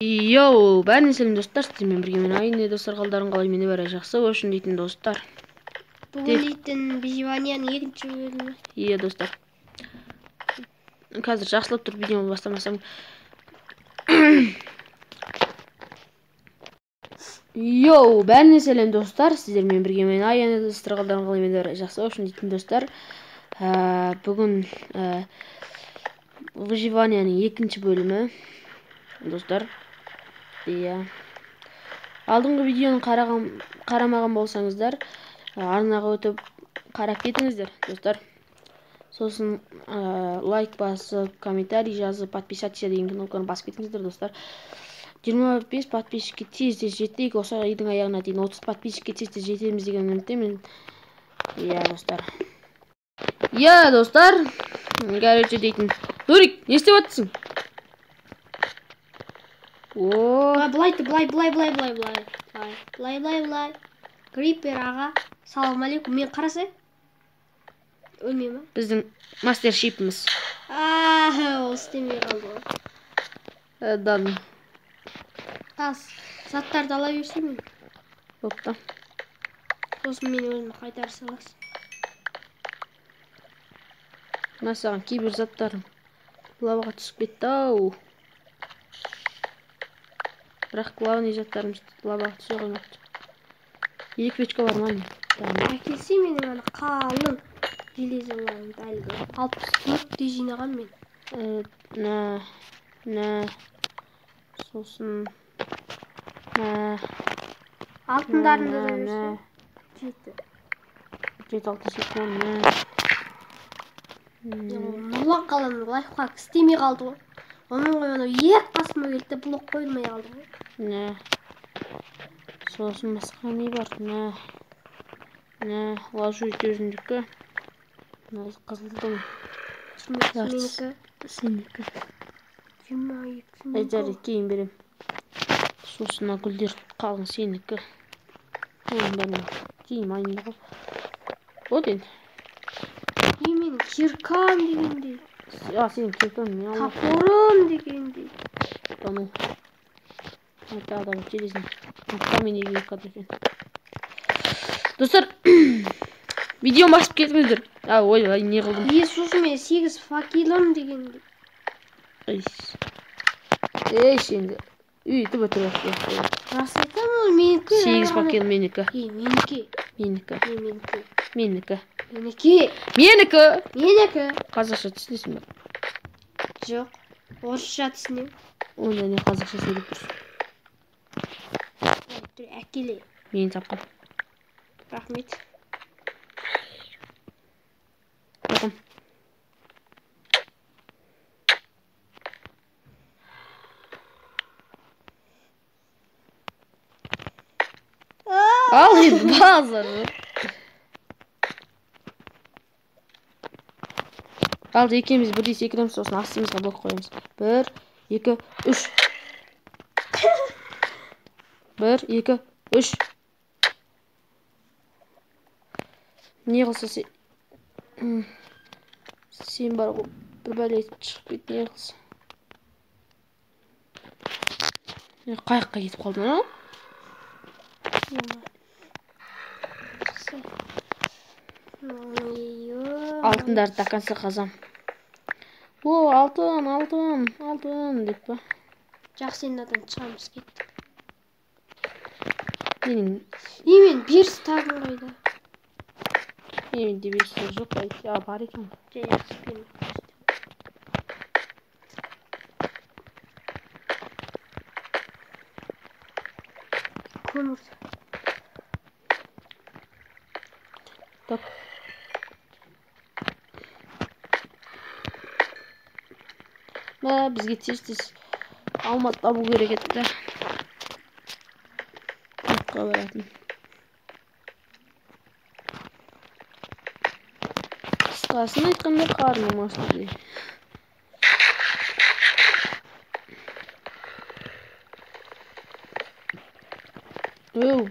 Йоу, бәріне сәлем достар, сіздермен бірге мен Айне достар, қалдарың қалай, мені бәрі жақсы болсын дейтін достар. Бүгін дейтін выживанияның екінші бөлімі. Иә, достар. Қазір жақсылап тұрып видеоны бастамасам. Йоу, бәріне сәлем достар, сіздермен бірге мен Айне достар, қалдарың қалай, мені бәрі жақсы болсын дейтін достар. Бүгін выживанияның екінші бөлімі достар. Иә. Алдыңғы видеоны қарамаған болсаңыздар, арнаға өтіп қарап кетіңіздер, достар. Сосын лайк басып, комментарий жазып, подписаться деген кнопканы басып кетіңіздер, достар. 25 подписчикке тез-тез жеттік. Осы айдың аяғына дейін 30 подписчикке тез-тез жетеміз деген үміттемін. Иә, достар. Иә, достар. Короче дейтін. Нурик, не істеп жатсың? О, былай, былай, былай, былай, былай, былай, былай, былай, былай. Крипер аға, салам алейкум. Мен қарасай. Өлмей ма? Біздің мастер шипіміз. А, ол істемей қалды ғой. Да. Тас, заттарды ала берсем мен. Бопты. Сосын мен өзім қайтарып саласың. Мына саған кейбір заттарым лаваға түсіп кетті ау. Бірақ главный заттарымыз лаваға түсе қоймапты. Екі печка бар ма? Әкелсе менің ана қалың железоларымды әлгі 64-те жинаған мен. На, на, сосын, на. Алтындарымды да берсе. 7. 7, 6, 8, 10, на. Нұрлан қаланың лайфхак істемей қалды ғой. Оның ғой анау екі қасыма келді, блок қойылмай қалды ғой. Не. Сосын басқа не бар? Не. Не, лажу өзіндікі. Мына қызылдың. Менікі. Сенікі. 22. Ай, жарайды, кейін берем. Сосын мына гүлдер қалың сенікі. Оның бәрін кейін майында ғой. Вот енді. И менің киркам дегендей. А, сенің киркаң не алып? Топорым дегендей. Да ну. Тағы да бір железный. Камень екі екен. Достар, видео басып кетіңіздер. А, ой, ой, не қылдым? Е, сосын мен 8 факелім дегендей. Ей, енді үйтіп өтірік. Рас айтамын, ол менікі. 8 факел менікі. Е, менікі. Менікі. Е, менікі. Менікі. Менікі. Менікі. Менікі. Қазақша түсінесің бе? Жоқ, орысша түсінемін. Онда не қазақша сөйлеп тұрсың? Әкеле. Мен тапқан. Рахмет. Рахмет. Ал енді базар. Ал екеуміз бірдей секіреміз, сосын астымызға блок қоямыз. 1, 2, 3. 1, 2, 3. Не қылса сен бар ғой, бір бәле шығып кет, не қылса. Қай жаққа кетіп қалдың, а? Алтындарды до конца қазам. О, алтын, алтын, алтын деп па? Жақсы, енді адан шығамыз, кеттік. Менің И мен перс тагым қайда? Менде перс таг жоқ, а, бар екен. Жақсы, мен көмір. Так. Мә, бізге тез-тез алма табу керек еді. Отқа баратын. Қысқасын айтқанда қарным ашты. Өу,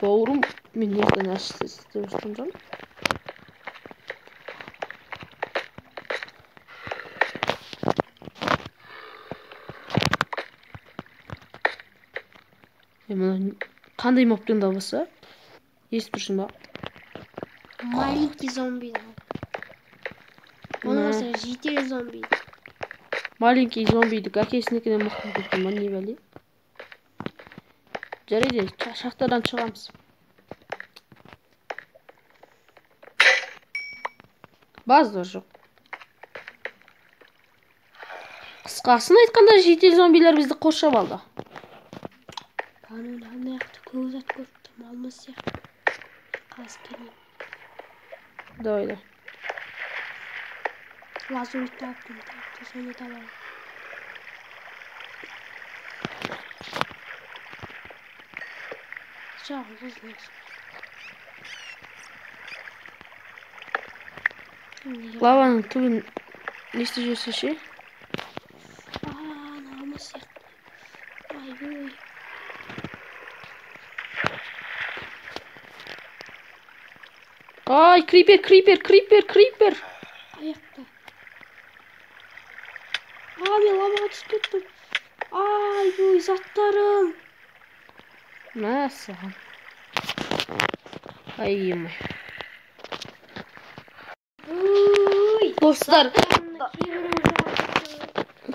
бауырым, мен ертең ащы істеп жатқан жоқпын. Мына қандай мобтың дыбысы? Естіп тұрсың ба? Маленький зомби. Болмаса житель зомби. Маленький зомбиді әкесінікінен мықты кеткен ба, не бәле? Жарайды, шахтадан шығамыз. Базар жоқ. Қысқасын айтқанда, житель зомбилер бізді қоршап алды. Ана жақта көк зат көріп тұрмын, алмас сияқты. Қазып келейін. Давай, давай. Лазурит таптым, соны табамын. Жалғыз. Лаваның түбін не істеп жүрсің ше? Ана алмас сияқты. Ай-ой. Ай, крипер, крипер, крипер, крипер. Аяқта. А, мен лаваға түсіп кеттім. Ай-ой, заттарым. Мәссаған. Ай-ой. Достар,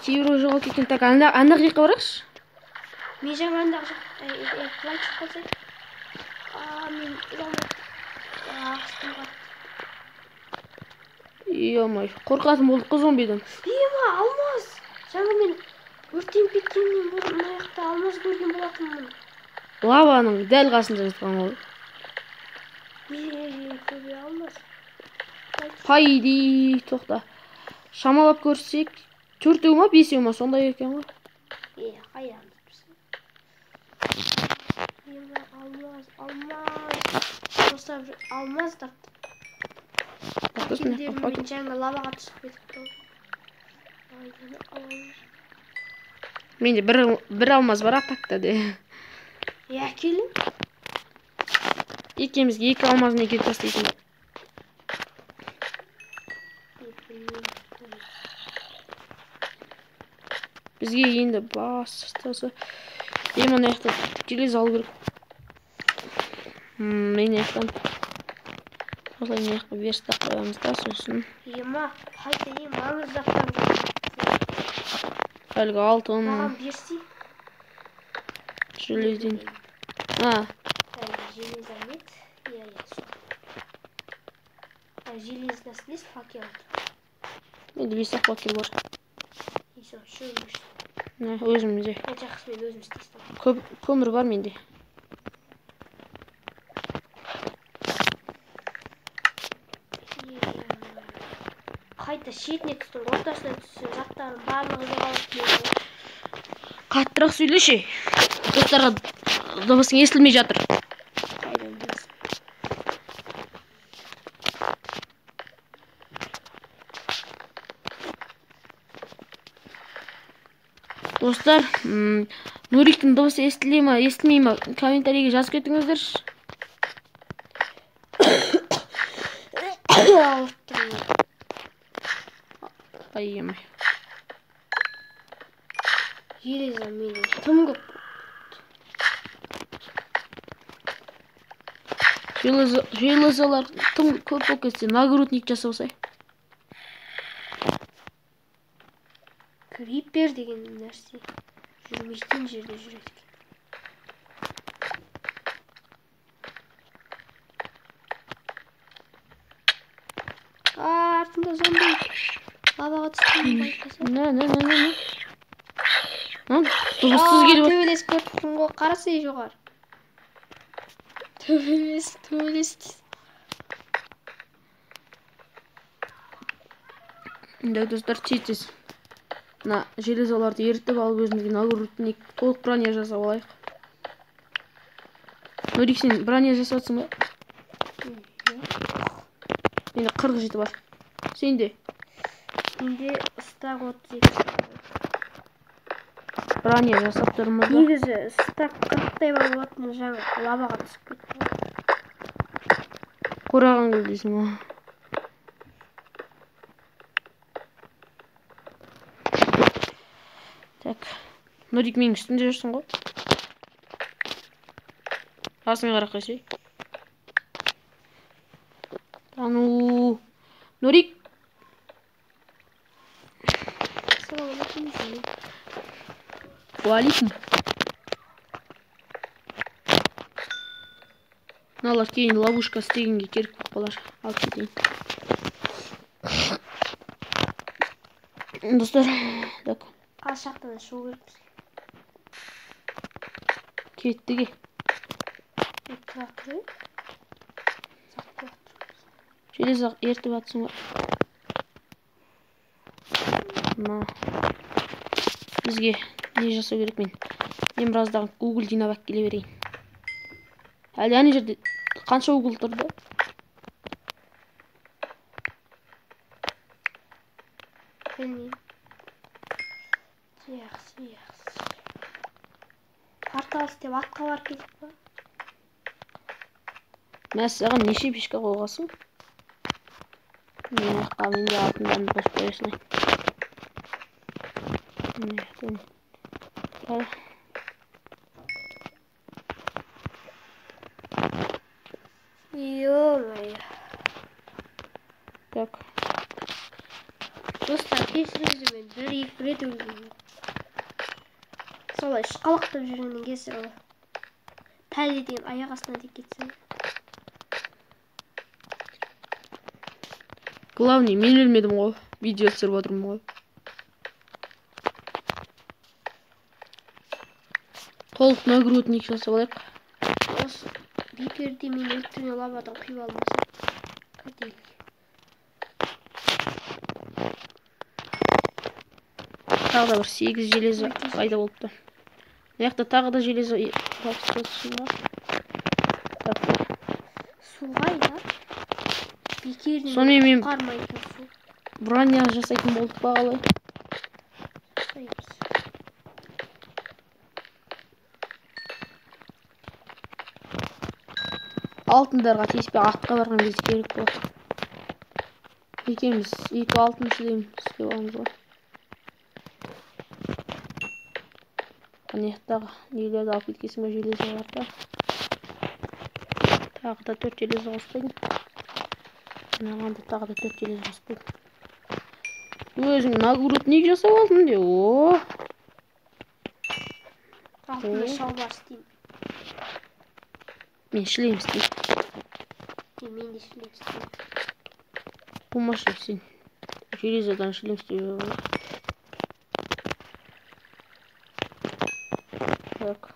кейбіреуі жоғалып кеткен. Так, ана жаққа барайықшы. Мен жаңа анда жақ, былай түсіп қалсай. А, мен астым қатты. Ё-моё, қорқатын болдық қой зомбиден. Ема, алмаз. Жаңа мен өртеніп кеткеннен бұрын мына жақта алмаз көрген болатынмын. Лаваның дәл қасында жатқан ғой. Мен көре алмаз. Пайди, тоқта. Шамалап көрсек, 4 ма, 5 ма, сондай екен ғой. Қайдан тұрсың? Ема, алмаз, алмаз. Достар, алмаз таптым. Мен жаңа лаваға түсіп кеттім. Менде бір алмаз бар, атакта де. Әкелін. Екеумізге 2 алмаз неге тастайтын? Бізге енді бастысы ана жақта железо алу керек. Мен жақтан осылай мына жаққа верстак қоямыз да, сосын. Ема, қайта ең маңызды заттар. Әлгі алтын. Маған берсей. Железден. А. Железо нет. Иә, иә, сол. Железно слез факел. Менде 5 факел бар. Өзімде. Жақсы, мен өзім істейсің. Көмір бар менде. Қайта шетіне түстің, ортасына түссең, заттардың барлығы жоғалып кетеді. Қаттырақ сөйлеші. Достарға дыбысың естілмей жатыр. Қайдан білесің? Достар, Нуриктің дыбысы естіле ма, естілмей ма, комментарийге жазып кетіңіздерші. Ай-ай. Железо менде тым көп. Железолар тым көп болып кетсе, нагрудник жасаусай. Крипер деген нәрсе жүрмейтін жерде жүреді екен. Артында зомби. Лаваға түстім байқаса. Не, не, не, не. Дыбыссыз келіп. Төбелес көріп тұрмын ғой, қарасай жоғары. Төбелес, төбелес. Да, достар, тез-тез. Мына железоларды ерітіп алып өзімізге нагрудник толық броня жасап алайық. Нурик, сен броня жасап жатсың ба? Менде 47 бар. Сенде? Менде стак 32. Броня жасап тұрмыз ба? Негізі стак 40-тай бар болатын, жаңа лаваға түсіп кетті. Қураған гүл дейсің ғой. Так. Нурик, менің үстімде жүрсің ғой. Астыңа қарап қойсай. Ану. Нурик. Ассалаумағалейкум. Уалейкум. Мыналар кейін ловушка істегенге керек болып қалар. Алып кетейін. Достар, так. Ал шахтадан шығу керек бізге. Кеттік. Тұра тұр. Железо ертіп атсың ғой. Мына. Бізге не жасау керек мен? Мен біраздан уголь жинап алып келе берейін. Әлі ана жерде қанша уголь тұрды? Білмеймін. Жақсы, жақсы. Портал істеп атқа барып келдік па? Мәссаған, неше пешка қойғансың? Мен жаққа мен де алтындарын қосып қоя салайын. Міне, Ё-моё. Так. Достар, кешіріңіздер, мен бір-екі рет өлгенмін. Солай шықалақтап жүргеннен кесірі. Пәле деген аяқ астынан тиіп кетсе. Главный, мен өлмедім ғой. Видео түсіріп отырмын ғой. Толық нагрудник жасап алайық. Осы бекерде мен өлтірген лавадан құйып алмасам. Қателік. Тағы да бір 8 железо пайда болыпты. Мына жақта тағы да железо бар. Так. Су қайда? Бекерден Сонымен мен құтқармайтын су. Броня жасайтын болдық па қалай? Жасаймыз. Алтындарға тиіспей атқа барған кезде керек болады. Екеуміз екі алтын шлем істеп аламыз ғой. Ана жақтағы нелерді алып кеткенсің ба, железоларды? Тағы да 4 железо қосып қойдым. Мынаған да тағы да 4 железо қосып қойдым. Өзім нагрудник жасап алдым де. О! Алтынды шалбар істеймін. Мен шлем істеймін. Мен де шлем істеймін. Болмашы сен. Железодан шлем істеуге болады. Так.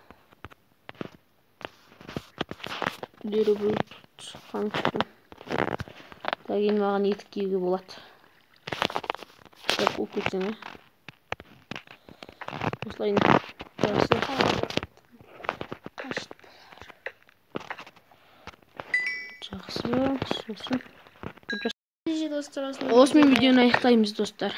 Дереу бөліп шыққан күтім. Так, енді маған етік киюге болады. Так, қуып кетсең, ә? Осылай жақсы. Жақсы, сосын. Осымен видеоны аяқтаймыз, достар.